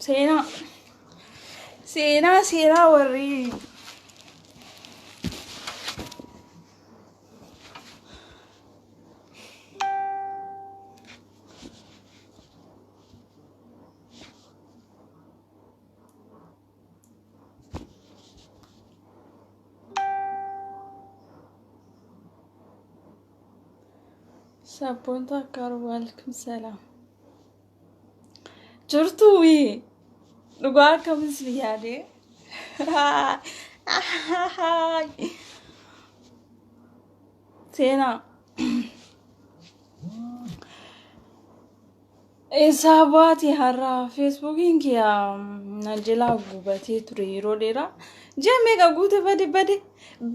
Seenaa. Seenaa seenaa warri. Sabboonta akka waalaikum salaam. Jirtuu wii dhugaa akkamis ni yaade. Seenaa. Eessaa baate har'a feesbuukiin kiyya na jalaa gubatee ture yeroo dheeraa. Ji'a meeqa guute bade bade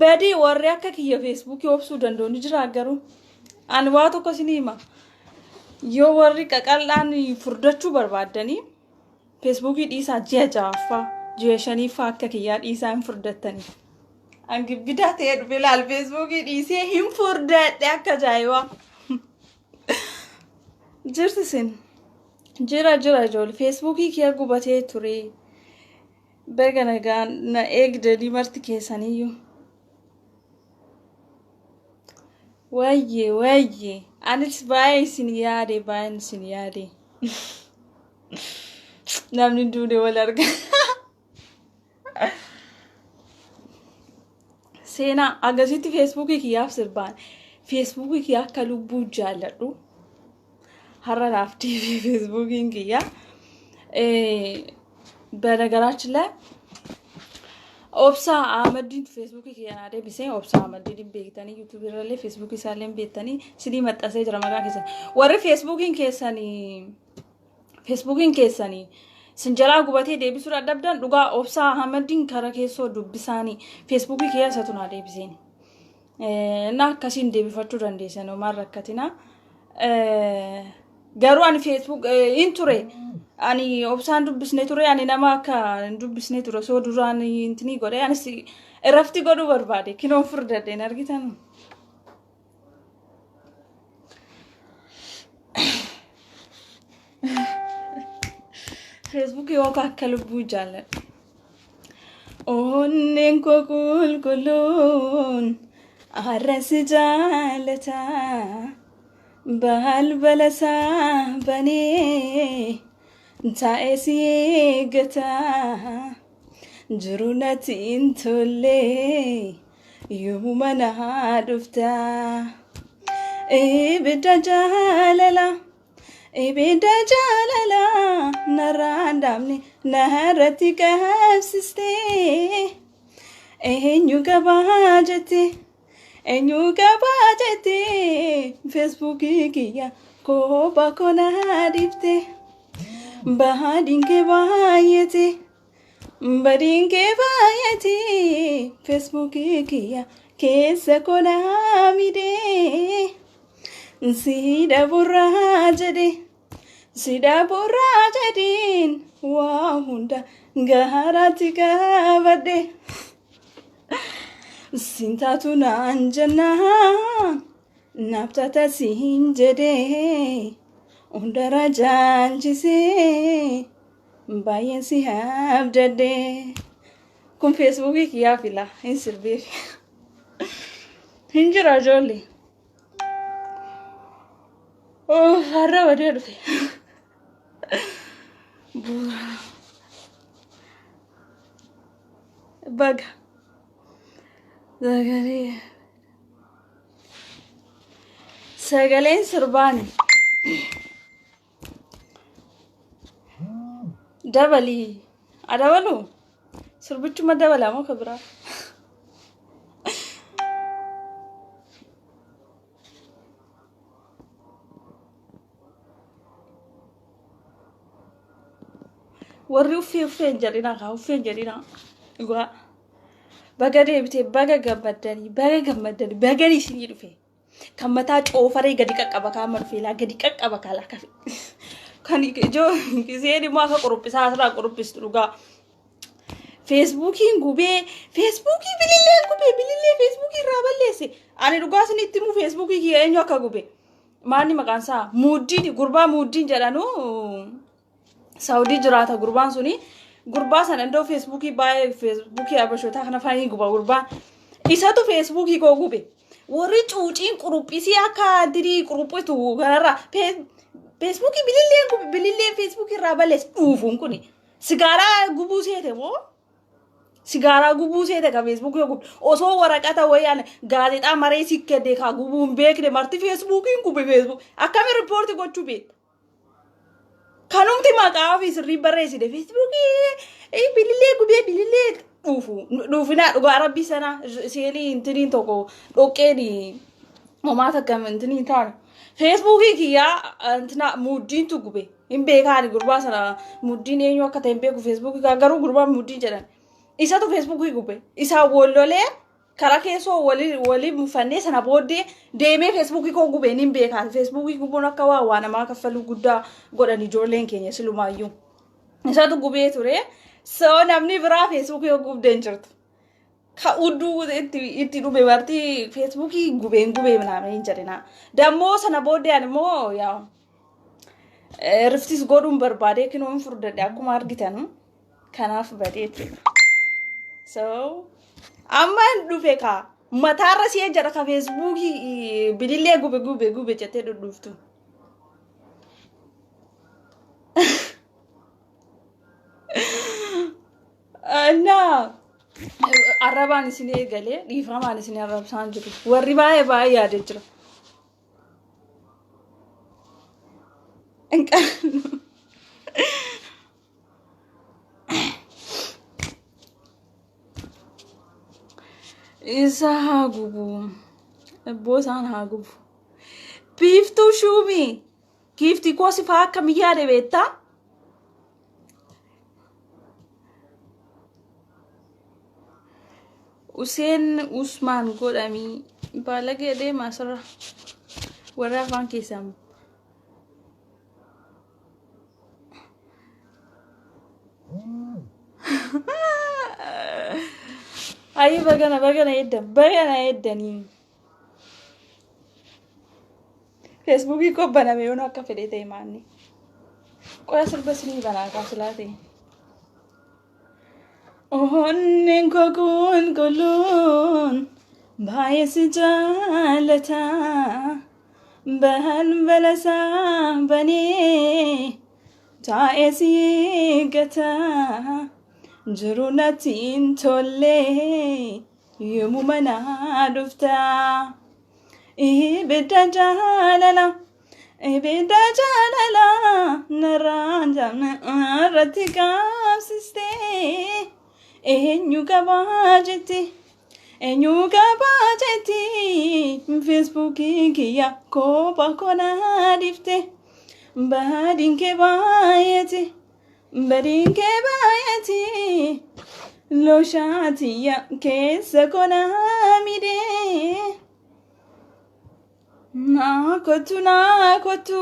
bade warri akka kiyya feesbuukii obsuu danda'u ni jira garuu. Ani waa tokko isin hima. Yoo warri qaqal'aan furdachuu barbaaddanii feesbuukii dhiisaa ji'a ja'affaa ji'a shaniiffaa akka kiyyaa dhiisaa hin furdattanii. An gibbidaa ta'ee dhufe laal feesbuukii dhiisee hin furdadhe akka ajaa'ibaa. Jirti isin. Jira jira ijoollee feesbuukii kiyya gubatee ture. Baga nagaan na eegdanii marti keessaniyyuu. Wayye wayye anis baay'ee isin yaade baay'een isin yaade. Namni duune wal arga. Seenaa agasitti feesbuukii kiyyaaf sirbaan feesbuukii kiyya akka lubbuu jaalladhu har'a naaf deebi'e feesbuukiin kiyya. በነገራችን ላይ Obsaa Ahmadiin feesbuukii kiyya naa deebisee Obsaa Ahmadiin beektanii yuutuubii irrallee feesbuukii isaallee beektanii sidii maxxansee jira maqaa keessan. Warri feesbuukiin keessanii feesbuukiin keessanii sin jalaa gubatee deebisuu dadhabdan dhugaa Obsaa Ahmadiin kara keessoo dubbisaanii feesbuukii kiyya isatu naa deebiseen. Na akkasiin deebifachuu dandeessan homaan rakkatina. Garuu ani feesbuuk hin ture. Ani obsaan dubbisne ture ani nama akka hin dubbisne ture osoo duraan intinii godhe anis irrafti godhuu barbaade kinoon furdadheen argitan. Feesbuukii yookaan akka lubbuu jaalladha. Onneen koo qulqulluun har'a si jaalata. Balbala isaa banee taa'ee si eeggata. Jiru natti hin tolle yoomuma na dhufta. Ibidda jaalala. Ibidda jaalala narraan dhaabne narratti qabsiste. Eenyu qabaa jette eenyu qabaa jette feesbuukii kiyya kophaa koo na dhiifte. Baadiin kee baay'ate badiin kee baay'ate feesbuukii kiyya keessa koo na midhee. Si dhaburraa jedhe si dhaburraa jedhiin waa hunda garaatti qabadhe. Siin taatu naan jennaan naaf taata siin jedhe hundarra jaalchisee baay'een si abdadhe. Kun feesbuukii kiyyaa fila hin sirbeef. Hin jira ijoollee. Har'a badee dhufe. Bu'uura. Baga. Sagalee. Sagaleen sirbaani. Dabalii. Adabalu? Sirbichuma dabala moo ka biraa? Warri uffee uffee hin jedhinaa kaa uffee hin jedhinaa. Dhugaa. Baga deebitee baga gammaddanii baga gammaddanii baga isinii dhufe. Kan mataa coofaree gadi qaqqaba kaa amma dhufee laa gadi qaqqaba kaa laa kafe. Kan ijoo isheen immoo akka quruphisaa asirraa quruphistu dhugaa. Feesbuukiin gubee feesbuukii bililleen gubee bilillee feesbuukii irraa balleesse. Ani dhugaa isinitti himu feesbuukii kiyya eenyu akka gube. Maanni maqaan isaa muuddiin gurbaa muuddiin jedhanu Saawudii jiraata gurbaan suni. Gurbaa sana iddoo Feesbuukii baay'ee, Feesbuukii abashootaa kana faanii guba gurbaan. Isatu Feesbuukii koo gube. Warri cuuciin quruphisii akka dirii quruphitu kanarraa Feesbuukii bililleen gube, bililleen Feesbuukii irraa balleesse dhuufuun kuni. Sigaaraa gubuu seete moo? Sigaaraa gubuu seete ka Feesbuukii gube. Osoo waraqata wayii gaazexaa maree sikkadee ka gubuu hin beekne marti Feesbuukiin gube. Feesbuuk akkami report gochuu beekta? Kanumti maqaa ofii sirrii barreessite Feesbuukii bilillee gubee, bilillee dhuufu dhuufinaa. Dhugaa rabbii sana seenii intiniin tokko dhoqqeen homaa takka intiniin taanu. Feesbuukii kiyyaa intina muddiintu gube, hin beekaani. Gurbaa sana muddiin eenyu akka ta'e hin beeku. Feesbuukii garuu gurbaa muddiin jedhan isatu Feesbuukii gube. Isaa wollolee karaa keessoo walii walii mufannee sana booddee deemee Feesbuukii koo gubee hin beekaan. Feesbuukii gubuun akka waa waa namaa kaffaluu guddaa godhan ijoolleen keenya silumaayyuu. Isatu gubee ture. So namni biraa Feesbuukii koo gubdee hin jirtu. Ka udduu itti dhume marti Feesbuukii gubeen gubee naamee hin jedhina. Dammoo sana booddee ani immoo yaa riftis godhuun barbaadee kinoo hin furdadhe akkuma argitanu. Kanaaf badee jechuudha. So amma hin dhufe kaa mataarra si jedha ka Feesbuukii bilillee gube gube gube jettee dhudhuuftu. Innaa arrabaan isin eegalee, dhiifamaan isin arrabsaan jiru. Warri baay'ee baay'ee yaadee jira. Hin qabnu. Isa haa gubu. Ebboo isaan haa gubu. Biiftuu shuumii. Giiftii koo si fa'aa akkam yaade beektaa? Useen Usmaan godhamii baalagee deema asirra. Warra afaan keessaan. Ayi, bagana bagana edda bagana eddanii. Feesbuukii koo baname yoon akka fedhe ta'e maanni. Qoya, sirba sinii banaa kaasilaa ta'e. Onneen koo qulqulluun baay'ee si jaalata. Balbala isaa banee taa'ee si eeggata. Jiru natti hin tolle, yoomuma naa dhufta. Ibidda jaalala, ibidda jaalala narraan irratti qabsistee, eenyu qabaa jetti, eenyu qabaa jetti, Feesbuukii kiyya kophaa konaa dhifte. Badiin kee baay'eeti, badiin kee baay'eeti, looshaatiyya keessa konaa midhee. Naa kottu, naa kottu.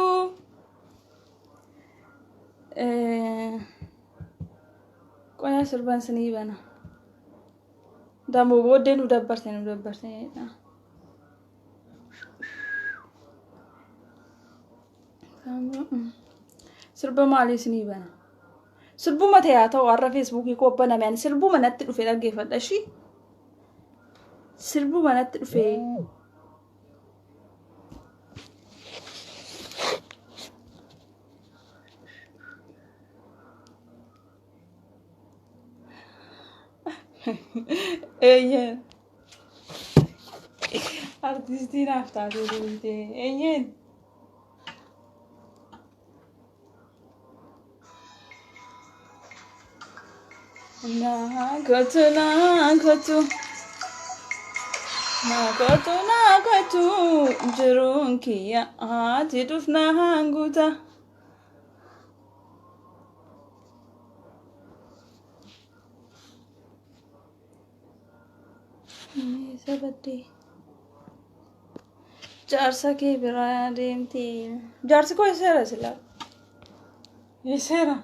Qoyaa, sirban sinii bana. Dammoo booddee nu dabbarte, nu dabbarte. Sirba maalii isinii bana? Sirbuma ta'e haa ta'u, har'a Feesbuukii koo baname, ani sirbuma natti dhufe dhaggeeffadha ishii. Sirbuma natti dhufe. Eeyyeen. Artistii naaf taatee deemtee. Eeyyeen. Naa kottu, naa kottu. Naa kottu, naa kottu, jiruun kiyya haati dhufnaa hanguuta. Eessa baddee? Jaarsa kee biraa deemti. Jaarsi koo eesseera silaa? Eesseera?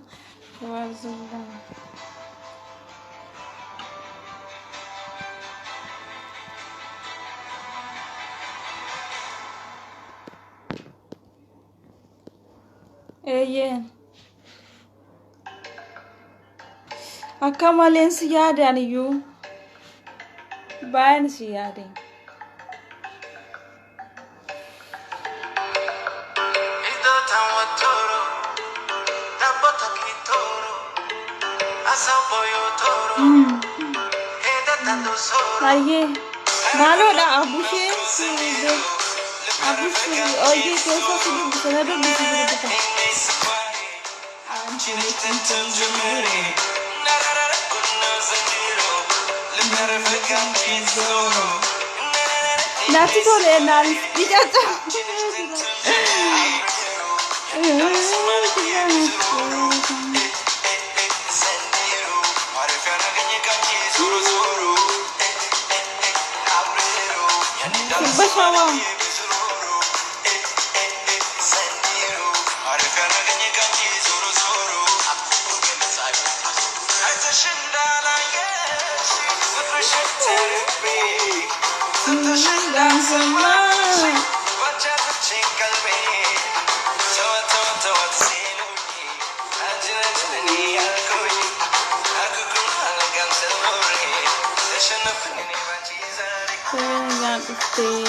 Waazullaa. Eeyyeen. Akka maleen si yaade aniyyuu. Baay'een si yaade. Hayyee maaloodha abushee si abushee oyyee keessa si dubbisa na dubbisi si dubbisa. Natti tole naan dhiqata. Kibba shawaa. Nagaan dhuftee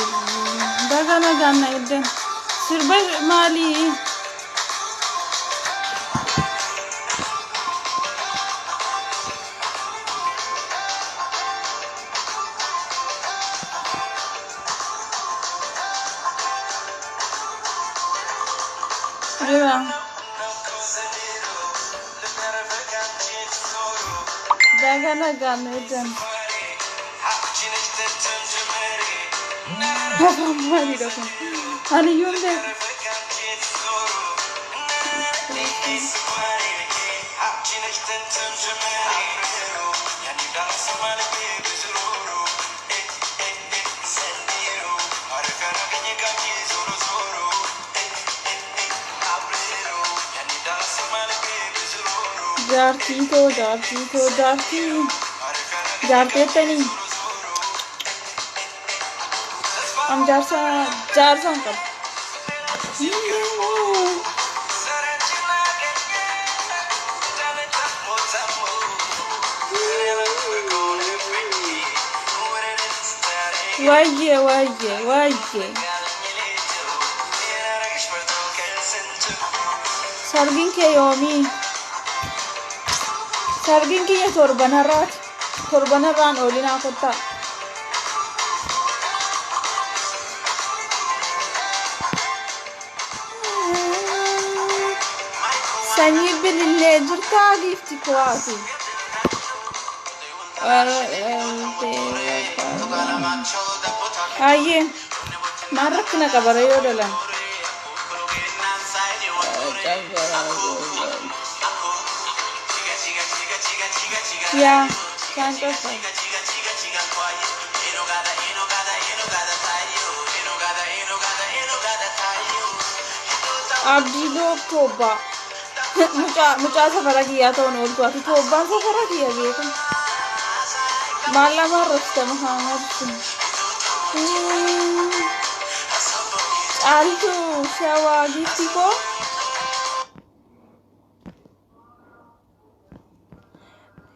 baga nagaan na eddan sirba maalii? Jira. Baga nagaan na eddan. Afaan maaliidha kun? Ani iyyuu hin beeku. Jaartii too jaartii too jaartii jaarteettanii am jaarsa jaarsa hin qabu. Wayyee wayyee wayyee. Sargiin kee yoomii? Sargiin kiyya torban har'aati. Torban har'aan oolinaa kottaa. Sanyii bilillee jirtaa giifti kuwaati. Hayyee maal rakkina qabara yoo dalan? Yaa isaan cofa. Abdii loof toobbaa. Mucaa mucaa safara kiyyaa ta'uun ooltu ati toobbaan safara kiyya beeku. Maal lama arrabsita Muhammad kun. Caaltuu shawaa giiftii koo.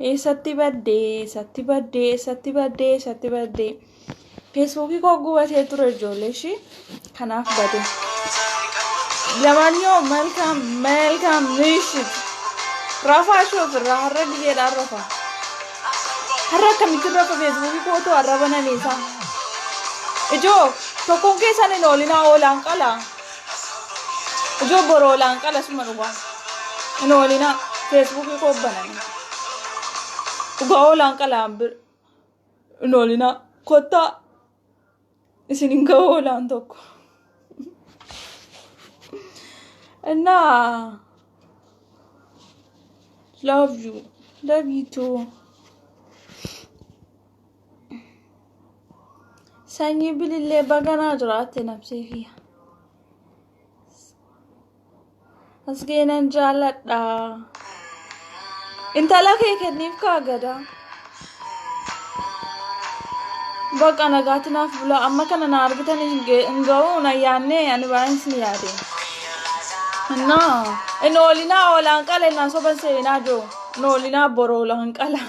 Eessatti baddee eessatti baddee eessatti baddee eessatti baddee. Feesbuukii koo gubatee ture ijoollee ishii kanaaf bade. Lamaanyoo መልካም መልካም ምሽት. Rafaa ishee ofirraa har'a gizeedhaan rafa. Har'a akkamitti rafa feesbuukii kootu har'a baname isaa. Ijoo tokkoon keessan hin oolinaa oolaan qala. Ijoo bor oolaan qala suma dhugaa. Hin oolinaa feesbuukii koo baname. Dhugaa oolaan qala hin oolinaa kottaa isin hin ga'u oolaan tokko. እና love you, love you too. Sanyii bilillee baganaa jiraatte nabsee kiyya. Asgeenan jaalladha. Intala kee kenniif kaa gadaa. Baqa nagaatti naaf bulaa amma kana na argitan hin ga'u na yaadne ani baay'een sin yaade. እና hin oolinaa oolaan qala innaan soban seenaa joo. Noolinaa boroo hanqala.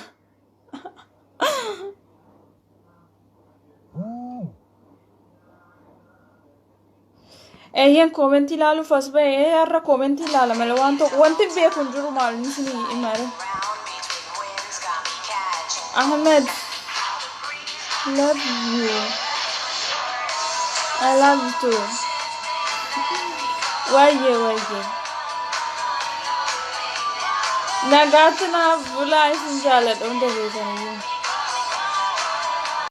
Eeyyeen koomentii ilaaluuf as ba'e har'a koomentii ilaala malee waan tokko wanti beeku hin jiru maal isinii himare. Ahmed, love you. I love you too. Wayyee wayyee. Nagaatti naaf bulaa, isin jaaladha hunda keessaniyyuu.